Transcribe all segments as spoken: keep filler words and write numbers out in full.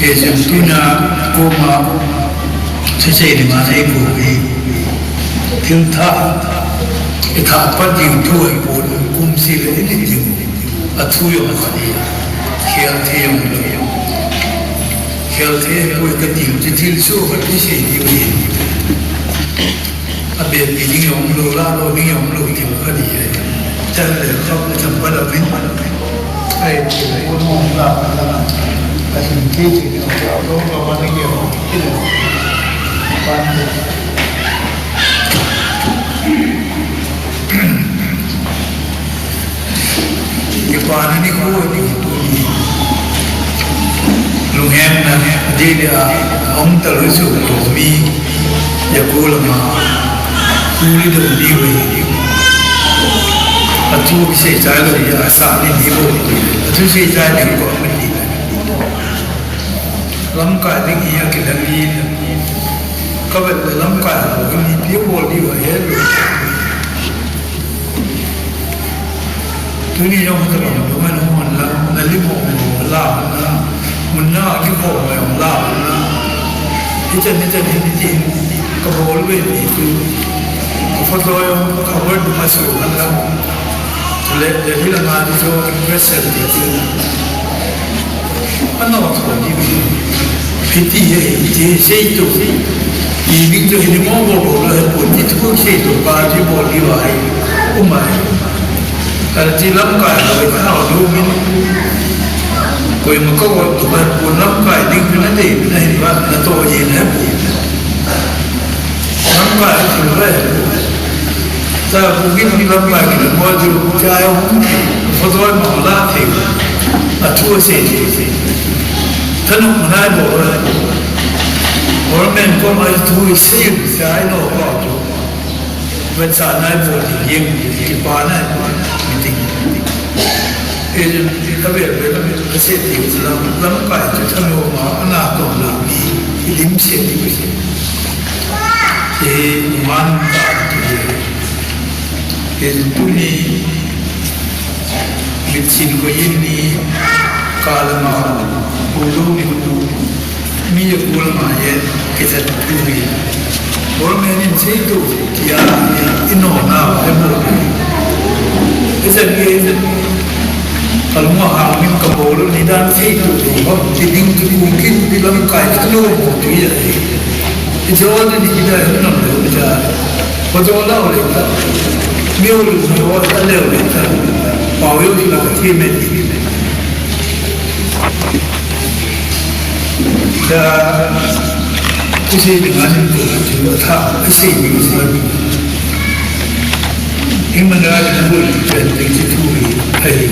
Hijeh chun tuna koma thusei ding a nei bou hi. Thil thah, i thah pat ding thu ahi pon, kumseh le i lim ding. A thu jong khat hi. Khel thei jong lou. Khel thei poi kati chu thil soh khat kisei diu ahi. A bep pi ding jong lou, la lou ding jong lou, ti kha di e. Chale, khop na cham pa la min. Ai, ti la, ko mo la, la, la. A sin ti ti ni, ko lo, lo, ma ni ke ho. Ti la. Pa ni. Kipana nikho ni tuni. Lunghem na, adeh dia, ahung talou chu, mi, Yakou lama, tuli dong diu ahi. Athu kisei chai lou dia, asah ni diu. Athu sei chai ni ko, mi ni. Lamkai ding hi akilang hi. Ka vet le lamkai ho hi mipi bol diu ahi. Tuni jong ka bang, ka man hon la, na lim hon la, na, mun na ki hon la, na. Hichan, hichan, hichan, hichan, ka bol ve ni chu. Ka photo jong, ka word ma su la. Le, le, hi la nga di chu, ka press el di chu. Ano, ko ni bi. Hiti he, hiti he, sei tu. I bi tu he ni mo bo bo lo he po, ti tu sei tu, pa ti bo di wa he. Umai. Kala ti lamkai lo, ka lo min. Koima ka vo tu ba, ko lamkai ding na de, na hi ba, na to ye na. Lamkai tu ba. Ta bu gin ni lamkai ki mo ju, ja yo. Photo ma la the. Athu sei. Thanop nai bo. Government kom athu sei, ja no ko. Vet sa nai bol ding, jeng ding, kipana, meeting. Ejun, ka vel vel, ka sei ding, lam, lamkai chu thanop ma, ana tong lam ni, i lim sei ding sei. Ke man ta ti. Ejun tuni, Mitsin ko yin ni, kalama, ulu ni ulu, mi ya kulama ye, kita tu ni. Bol me ni sei tu, kia, ino na, e bol. Isa ni, kalama ha, min ka bol, ni dan sei tu, tu, ba, ti ding tu, kin, ti lamkai, tu, tu, ya. Ijo ni kita, no, ja. Photo la ole ta. Mi ole ta le ole ta. Pao yo ti la ka ti me ti. Da, ku se ni ngan ko ti lo ta, ku se ni ko. Imana ni ko ti tu hi. Ai.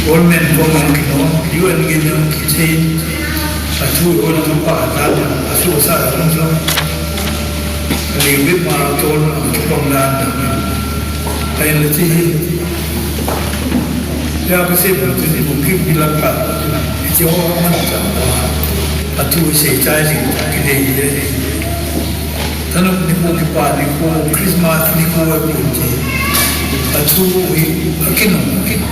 Government ko man ki no, U N ki no, ki se. Athu ho na pa ta, athu sa la no. Lingvit ma tol a kipang dan. Ahin la ti hi. Ya ka sei ba tu ni bu ki bi la ka. Iti ho man ta. Athu sei chai ding ki dei ye. Thanop nikho, kipa nikho, Christmas nikho, bu ti. Athu hi, akin, akin.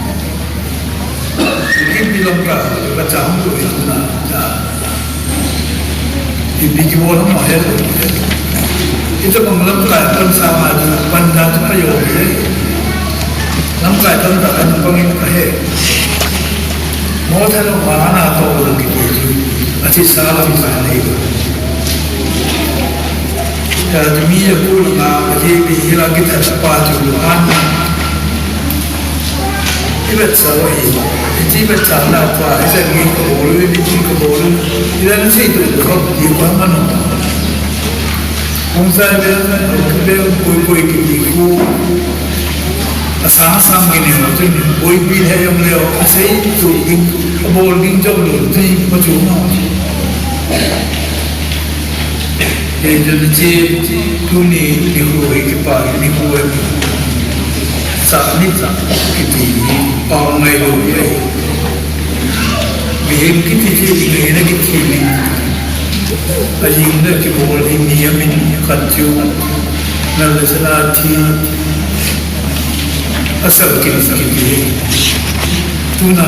Ipi lamkai, ka chang tu hi na, na. Ipi kibol ma he. Ita bang lamkai pan sa ma tu, pan da tu pa yo he. Lamkai pan da kan pang in pa he. Mo tha lo ma na to lo ki tu. Ati sa lamkai nei. Ka tu mi ya ku na, ka je bi hi la ki ta pa tu an. I vet sa wa hi, i ti vet sa na pa, i sa ngi ka bol, i ti ka bol, i la ni sei tu ka di pa ma no. Hung sa be, be koi koi ki di ku. A sa sa ngi ni ma tu ni, koi bi he yong leo, a sei tu ding, a bol ding jong lo, ti ma tu ma. Hijeh chun tuni nikho hi kipa nikho ahi. Sa ni sa kiti hi pao ngailou ahi. Mihem kiti hi mihem kiti ni. Ajing na kibol hi mi amin khat chu na le sa na thi asal kiti kiti. Tuna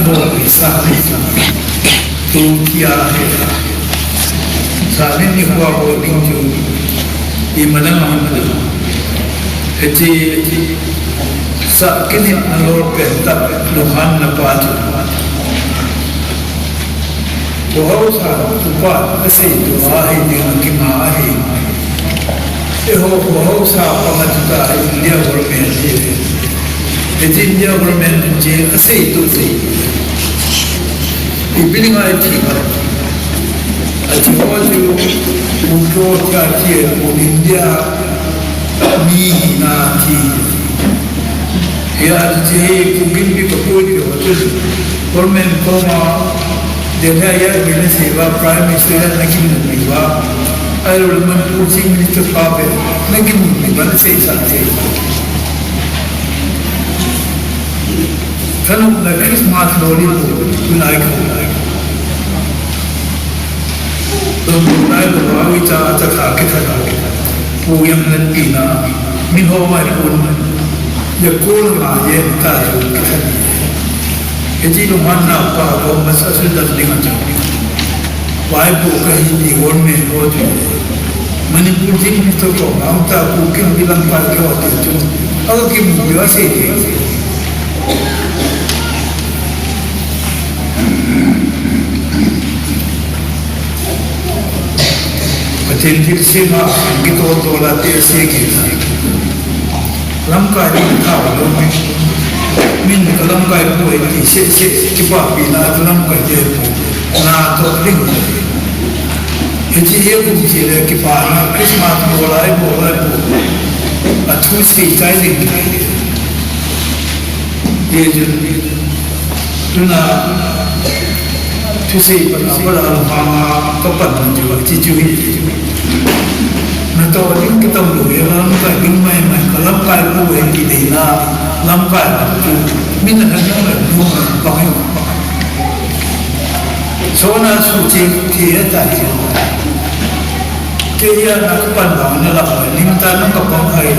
bol hi sa ni sa. Tukia hi. Sanin nikho a bol ding chu imadang ham. Hiche sa kinepna lolpeh tah lunghanna pa chu, kho haosa upa asei tua hi ding a kinga ahi. Eiho kho haosa panga chu ta India government hi. Hiche India government chu asei tua chu ipi dinga ithi ham. Athi ho chu Kuki ho chu athi, India mi hina athi. Hia chu hiche Kuki mipi ka pui pi ho chu government koma Delhi a ina sei uva, Prime Minister a ina kimu uva, ahilouleh Manipur Chief Minister pa pen ina kimu uva, ina seisah thei. Thanopna Christmas lolin tunai ka. Don don nai lo, awi cha cha kha kitha lo. Pu Yanglen pi na, min ho mai pun. Ya kul ma ye ta chu kitha ni. Hiche lunghanna pa ko masa su da ding a chu. Wai pu ka hi ni won me ho chu. Manipur Chief Minister ko, ang ta Kuki mipi lamkai keu ati chu. Aga kimu uva sei. Pathen thilsem a kitoh toh la te se kit. Lamkai ni tha lo mi. Min ka lamkai pu e ti seh seh, kipapina ka lamkai te pu. Na toh ding. Hiche hi kum chele kipana Christmas bol lai bol lai pu. Athu sei chai ding. Ye jun. Tuna thusei pan a, pan a lungkham a kapan chu hiche chu hi. Natoh ding kitam lou, lamkai ding mai mai, ka lamkai pu e ti deina, lamkai chu min a nang nang nang nang bang hi. Sona su che ti he ta hi. Kei a na kapan bang na la, nim ta nang kapan ai.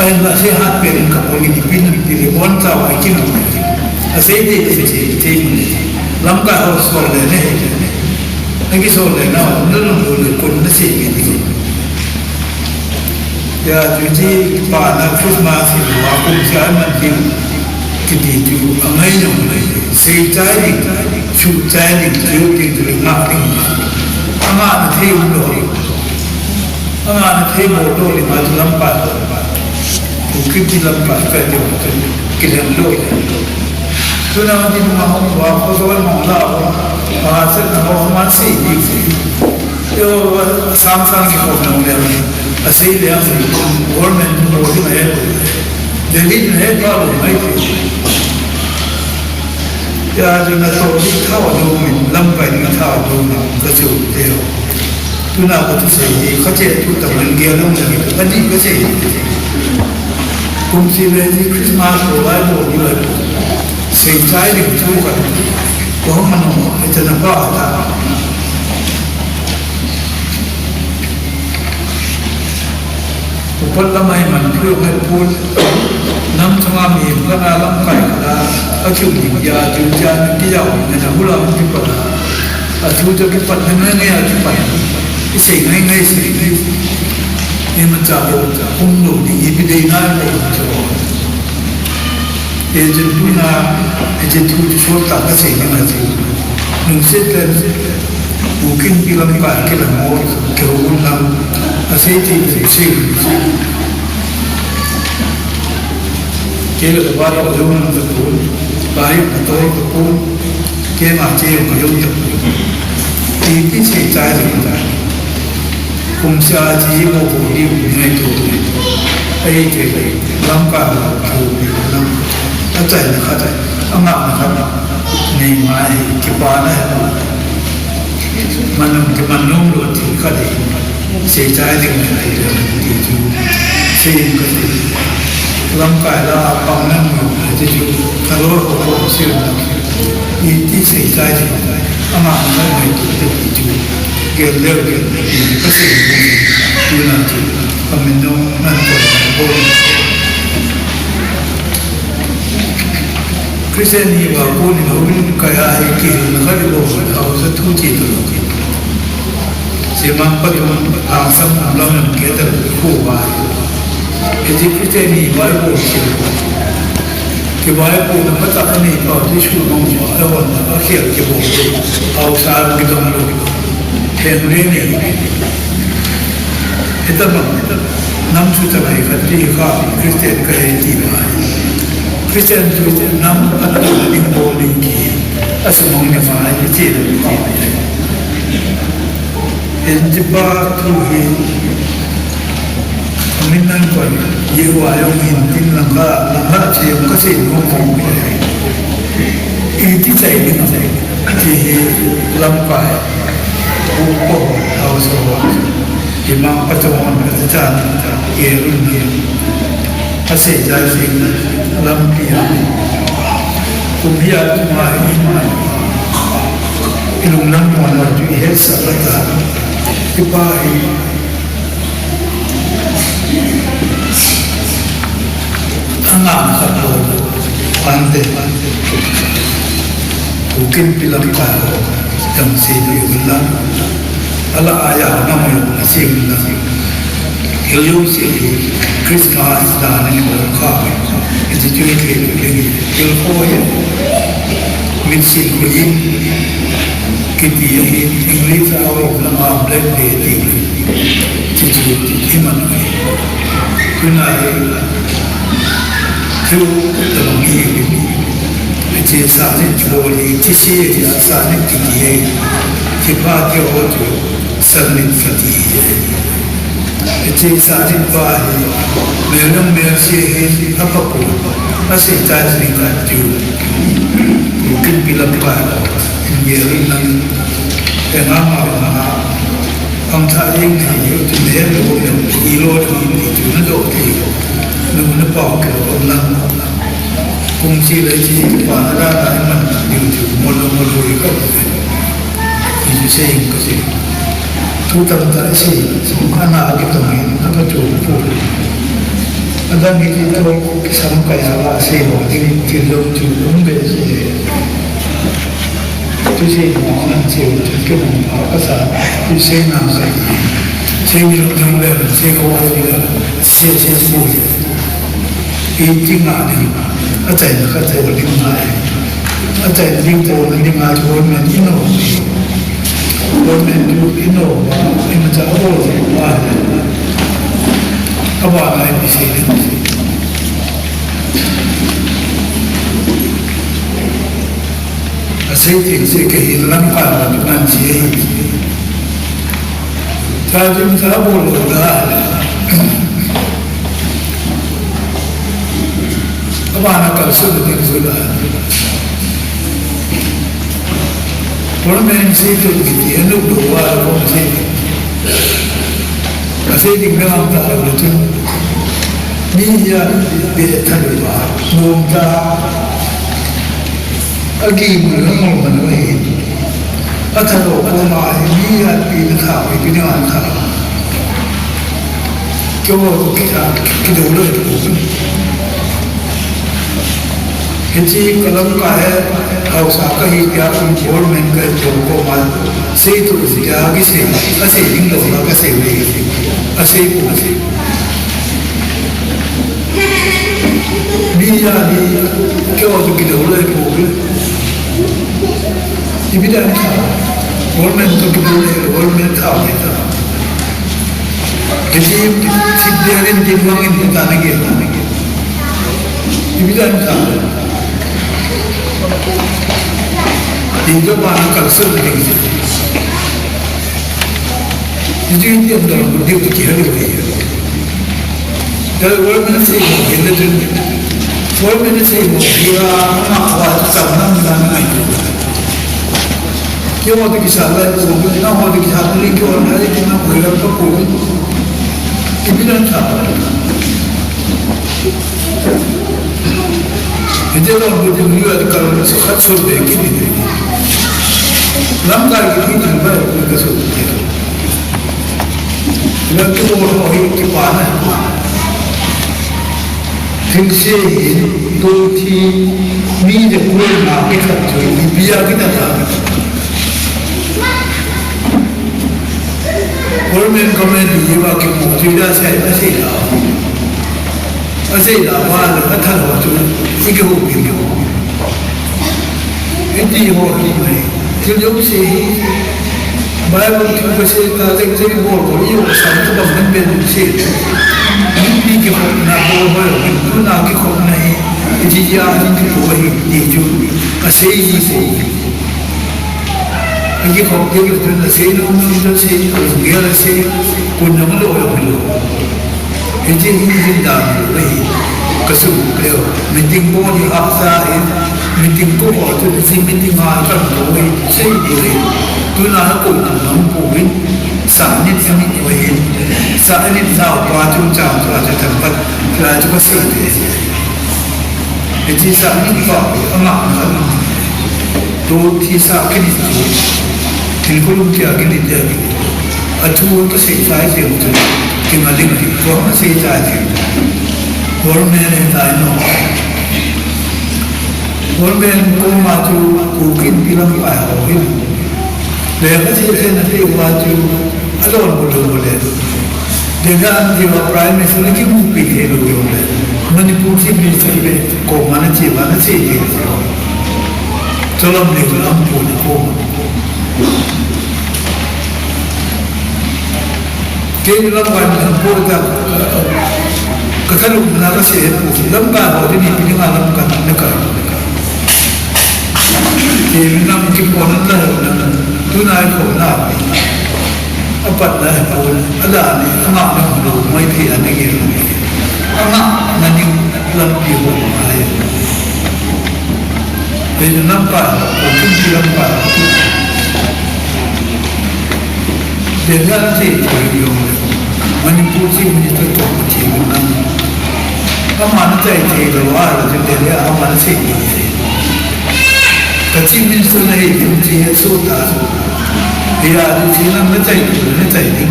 Ahin asei hat pen in ka pon in pin in pin in bon cha wai kin. Asei dei dei che che mun. Lamkai ho sol le ne. Naki sol le na, na lung le kon na sei pen in. Ya, chu chi pa na Christmas hi wa kum cha man ding. Kiti chu angai jong le. Sei chai ding, chu chai ding, chu ding, chu ngah ding. Angah na thei um lou. Ama na thei bol lou ding a chu lamkai. Kuki lamkai ka ding a chu kilhem lou. Tuna ding ma hung va ko so ma la ko. A se na ho ma si di. Yo, sang sang ki ko na le. A sei le a sei. Government bol ding a he. Delhi na he pa lo mai. Ya, chu natoh ding thao ding min, lamkai ding thao ding min, ka chu teo. Tuna ka thusei hi, ka che tu ta man gel lou le, ka di ka che. Kum chele ni Christmas ko lai ko ni lai. Sei chai ding chu ka. Ko man mo, e ta na pa ta. Upat lamkai man phei hai pun. Nam chunga mi kana lamkai kana. Achu ni ya chu cha ni ki ya ni na hula ni pa. Achu chu kipat na ngai ngai a kipat. Isei ngai ngai sei. Ni ma cha bo cha kum lo ni ipi dei na lo cha. Ejin tuna, ejin tu ti so ta ka sei ni ma ji. Nung se ten, u kin pi lamkai ki lam mo, ke u lam, a sei ti ni sei. Ke le ba ro yo nang ta pu, ba yo ta to ta pu, ke ma che yo ka yo ta pu. Ti ti sei chai ni ta. Kum sa chi mo ko ni u ngai to. Ai te lamkai lo ko ni lam. A chai na khat, a ngah na khat. Nei mai kipa na. Manung kiman nom lo ti khat. Sei chai ding na ti ti chu. Sei ka ti. Lamkai la pang na mo ti chu. Ka lo ko ko sei na. Iti sei chai ding. Ama na mai tu te ti chu. Gel le gel ti ka sei tu na chu. Ka min no na ko ko. Christian hiuva konin houin kaiya hi kihilna khat ibol, haosa thu che talou. Chemang patung, angsang umlam lam keh talou khu vai. Hiche Christian hiuva ibol sel. Kivaipohna phatah anei pau Jesu mong chu ahon a khel kibol. Haosa kidong lou. Theng le ni. Hitabang, nam sutah ngai khat ti kha Christian kahi ti vai. Christian chu nam ato ding bol ding ti. Asumang ni vai ti ti. Hiche pa thu hi Amin nan koi, Jehovah jong hin tin lang ka, lang ka che ka sei nom kong. Iti chai ding, ti hi lamkai. Upo, hausa wa. Imang patong on ka chan, ye run ni. Asei jai sing lampi a. Kum hi a tuma hi man. Ilung lang mo na tu i het sa ka ta. Ipa hi Anga khat lo, ante, u kin pilam ka lo, dam se di ulam, ala aya na mo na se ulam. Yo yo se Christmas da ni mo ka, iti tu ke ni, yo ko ye, min se ko ye, kiti ye, English a o na ma black day ti. Chuchu, iman. Tuna hi, chu, tabang hi, che sa ni chu li, che se, che sa ni ti ti hi. Che pa ke ho chu, sa ni ti ti hi. Che sa ni pa hi, me nang me se hi, apa ko, a se ta ni ka chu. Kin pilam pa, ye ri nang, te na ma na. Ang cha ding thei u ti le lo le, i lo le ti tu na do ti. Nu na pa ke lo na. Kum chi le chi pa na da na man na diu tu mo lo mo lo i ka. I ju se in ka se. Tu tam ta se, ana ki to ni, na ka tu pu. Ada ni ti to ki sam ka ya la se mo ti ti lo tu um be se. Tu sei mo ngan sei, tu ke mo pa ka sa, tu sei na sa. Sei ni lo nang le, sei ko ai le, sei sei mo. I ti nga ni, a tai na ka tai ni nga. A tai ni ko ni nga ko na ni no. Ko men tu ni no, ni ma cha ko ni wa. A ba na ni sei ni. Asei teng se kahi lamkai a tunan se ahi. Chajun sa bol lo da. Abana kalsu de su da. Por men se tu ki anu do wa ko se. Asei teng me lam ta lo tu. Ni ya be ta lo ba. Mo ta. Agi mun ngol man wa hi. Atha lo ko ma hi mi ya pi na kha, pi na an kha. Kyo ki kha, ki do lo ko. Hichi kalam ka hai, hausa kahi kya kun bol men ka jo ko ma. Sei tu kya ki sei, asei ding lo na ka sei we. Asei ko, asei. Mi ya ni, kyo tu ki do le ko. Ipi dan tha. Government tu ki do le, government tha le tha. Kisi si derin din mangin ta na ke. Ipi dan tha. Din jo pa na kal se de. Ijui ti am dang ku diu ti ki ha diu hi. Da government sei mo hin da tun. Government sei mo hi a ma wa cham nam na ngai tu. Kyo mo ti ki sa lai ko, na mo ti ki sa lai ko, na ki na ko la ko ko. Ipi dan tha. Hiti lo bu ti mu ya ka lo sa khat so be ki ni. Lamkai ki ni ba ka so. Ila tu ho hi ki pa na. Thil se hi Tun thi mi le kul na kithat chu ipi a kithat a. Government, government iva kimu chu ila sei, asei la. Asei la va le, athat ho chu ikihoupi. Iti ho hi mai. Thil jouse hi Bible thu kasei ta, lecture bol bol, i jong kasei ta bang man pen sei. Mipi kikhopna bol bol, tuna kikhopna hi, iti a hin kikhop ahi, ti chu asei ji sei. Akikhop kei le tun asei nom nom chu sei, agel asei, kun jong lo jong lo. Hiche hi hin dan lou ahi. Kasei leu, meeting bol hi hapta hi, meeting ko ho chu hiche meeting a kan bol hi, sei lou ahi. Tuna na ko na nang ko hin, sa nit sa nit ko hin, sa nit sa pa chu cha chu cha thampat, la chu kasei leu. Hiche sa nit pa, ama, ama. Tu thisa kinit chu, thil khulum kia kinit chu, athu kasei chai teng chu, kinga ding ahi, ko asei chai teng chu. Government ahitai no. Government koma chu, Kuki Inpi lamkai ho hin. Lekha thei thei na pe uva chu, alon bol bol le. Lekha an diu a Prime Minister le kimupi thei lou jong le. Manipur Chief Minister le koma na che uva na che thei lou. Cholam le lam pu na ko. Kei lamkai na pu ta, ka thalu na ka se pu. Lamkai ho ni pi ni ma lamkai na ka. Kei nam kipo na ta na. Tuna ko na. Apat na ko. Ada ni, ama na ko mai pi ani ke. Ama na ni lampi ho ai. Kei lamkai, ko kin lamkai. Delhi a na thei thei jong le, Manipur Chief Minister toh ka thei lou na. Ama na chai thei lou a, Delhi a ama na chai thei. Ka Chief Minister na hi kum chi he so ta. Ya, chi na na chai thei, na chai thei,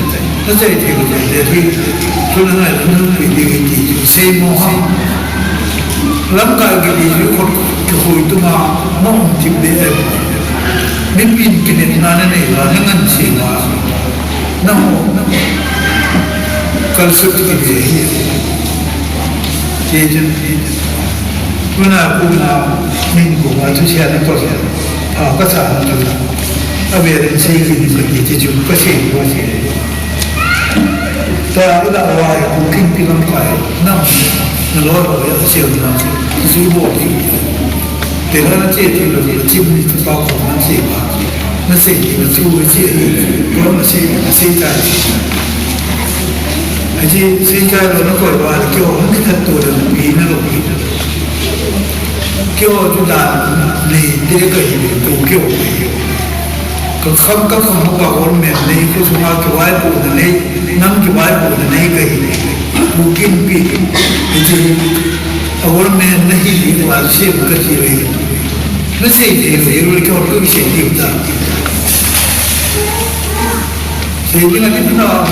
na chai thei lou Delhi. Tu na na na pi di ti sei mo ha. Lamkai kiti chu khut kikhoi tunga, na um thip be em. Mipin kinepna nanei uva, nangan cheh uva. Naho, kalsut kiti hi. Kei chun, tuna kona, min koma thusia na ko. Pha kasa na ko. Avel in sei kit in kati chu kasei ko. Ta ila wa Kuki Inpi lamkai, nam, naloi ho ya sel na, zui bo ti. Te la na che ti lo, Chief Minister pa ko man che ba. Na sei ti na chu che ni, ko na sei, na sei ta. Aji sei ta lo na ko ba, kyo, na ni ka to lo, pi na lo pi. Kyo chu da, ni te ka hi, ko kyo. Ka kham ka kham ka government nei, ka sunga kivaipohna nei, nam kivaipohna nei ka hi. Kuki Inpi, hiche hi, a government na hi ni wa se ka ti re. Na sei thei lo, i ru le ka ko sei ti ta. Sei ti na ni na.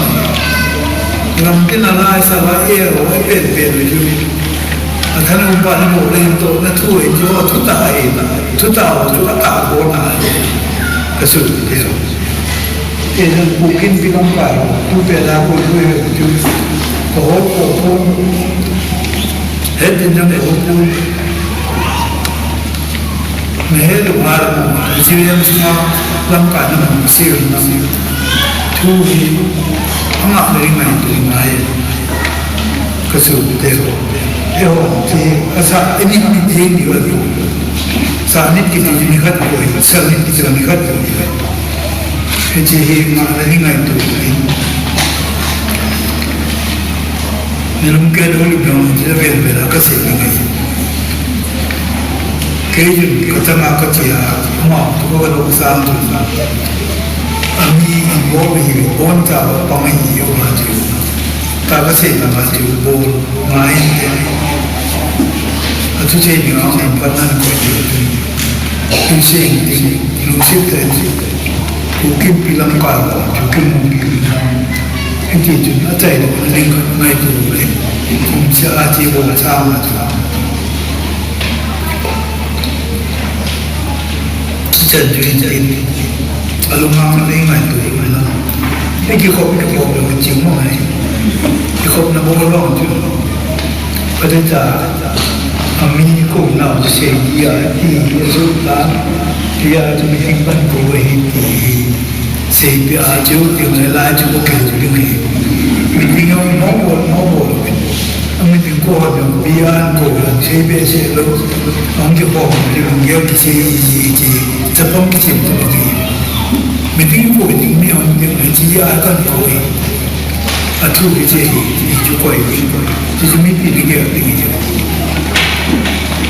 Lam tin a lai sa la e ro, e pen pen le ju. A thanom pa ni mo le to, na thu e jo, thu ta e na. Thu ta o, thu ta ko na e. Ka su te ro. E na Kuki Inpi lamkai, tu pe da ko ju e ju. Ko ho ko ko. He tin na ko ko. Nahe lou ngal, Israel sunga lamkai na mun sir na. Thu hi, ama na ring ngai tu ngai. Ka su te ko. E ho, ti, asa, e ni ni te ni wa tu. Sa ni ki ti ni khat ko, sa ni ki ti ni khat ko. Hiche hi ama na ring ngai tu. Ni lum ke lo ni dong, ti la ven ven la ka se ni ngai. Kei jun ka changa ka chia, ama tu ka lo sang tu. Ami involve hi, bon cha ba pang hi yo ma tu. Ta ka sei na ma tu, bon, ma in te. A tu sei ni ma, ma pa nan ko tu. Tu sei ni, lu sit te. Kuki Inpi lamkai, Kuki Inpi. Hiti chun, a chai lo, a ling ngai tu le. Kum sia a chi bo cha ma tu. Chan chu in tin. Alunghang a nei ngaito u na. Ei kikhop, kikhop le ching mo ngai. Kikhopna bol lou chu. Kati cha, ami ko nau chu sei dia, ti, zu ta, dia chu meeting ban ko hi ti hi. Seipeh a chu, ti ngai lai chu ko kihou ding hi. Meeting jong mo bol, mo bol. Ami tin ko ha jong, bia an ko jong, sei behseh lou. Ahung kihou, ti lunggel kisei, ti, ti, chapang kisem tabang hi. Meeting ko ding mi ahung ding, ti a kan ko hi. Athu hi che hi, ti chu koi hi. Ti chu mipi ni gel ding hi.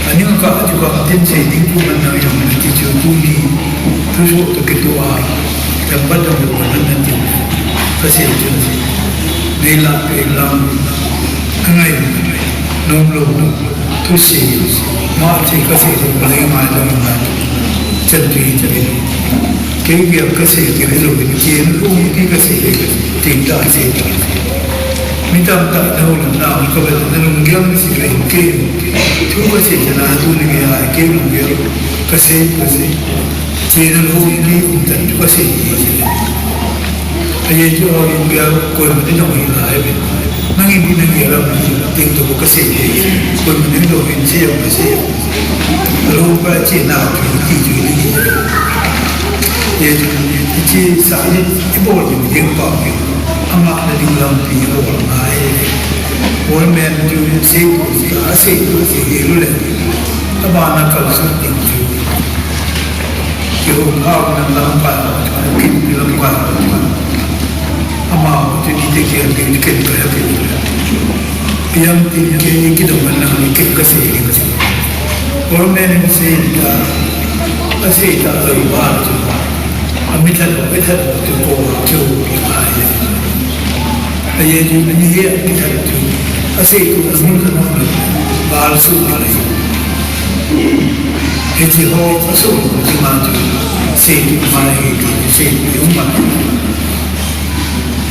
Ani ka, ati ka, tin sei ding tu man na jong, ti chu tuni, thusoh toh kitoh a, lambat dang lo man na tin. Kasei chun, nei la pe lang, angai, nom lou, thusei, ma thei kasei lou, ma lei ngai lou, ngai, chan tui, chan tui. Kei gel kasei, kei lou, kei lou, kei kasei, kei ta sei. Mi tamtah na hou na, na ka bel, na lunggel sei lei, kei, thu kasei, chan a tu ni kei a, kei lunggel, kasei, kasei. Chena lou hi um tan chu kasei. Ajeh chu alunggel koima ni dong hi lai ve. Nangin ni nangin alam ni ding to kasei. Koima ni dong hin sei kasei. Alou pa chena chu ti chu ni. Ye chu ni chi sa ni i bol ni ding pa ni. Ama na ding lampi bol ngai. Bol men chu sei ka sei sei lu le. Abana kal su ding chu. Kihou phau na lamkai ho chu, kinpi lamkai ho chu. Amaho chu ni te kian ding ken ka ya ken. Piang tin ke ni kidong man nang ni ken kasei ding chu. Government in sei ta, asei ta lou ba chu. Ami that, ami that chu ko chu ki ai. Ajeh chu ani hi akithat chu, asei tu amun amun gal su nalai. Hiche ho aso tu ma chu, sei tu ma hi, sei tu ma.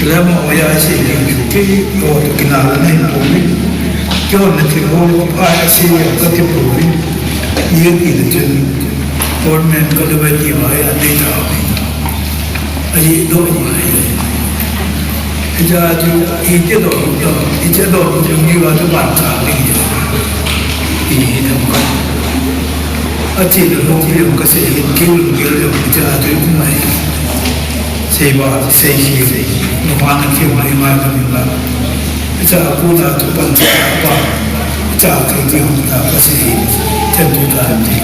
Lama oya sei tu chu, kei ho tu kinal nei tu ni. Kei ho na ti ho, pa sei ya ka ti tu ni. Ye ki na chu, government ka le ba ti ma ya ni ta. Ahi doh ngai. Hiche chu, hiche doh, hiche doh, hiche ni va chu ban cha ding. Hi hi dam ka. Achi le hung pi ka sei hin kil gel le hiche chu ngai. Sei ba, sei hi, no ma na kil mai mai ka min ba. Hiche ku na chu ban cha ba. Hiche ke ki hung ta ka sei hin. Chan tu ta ni.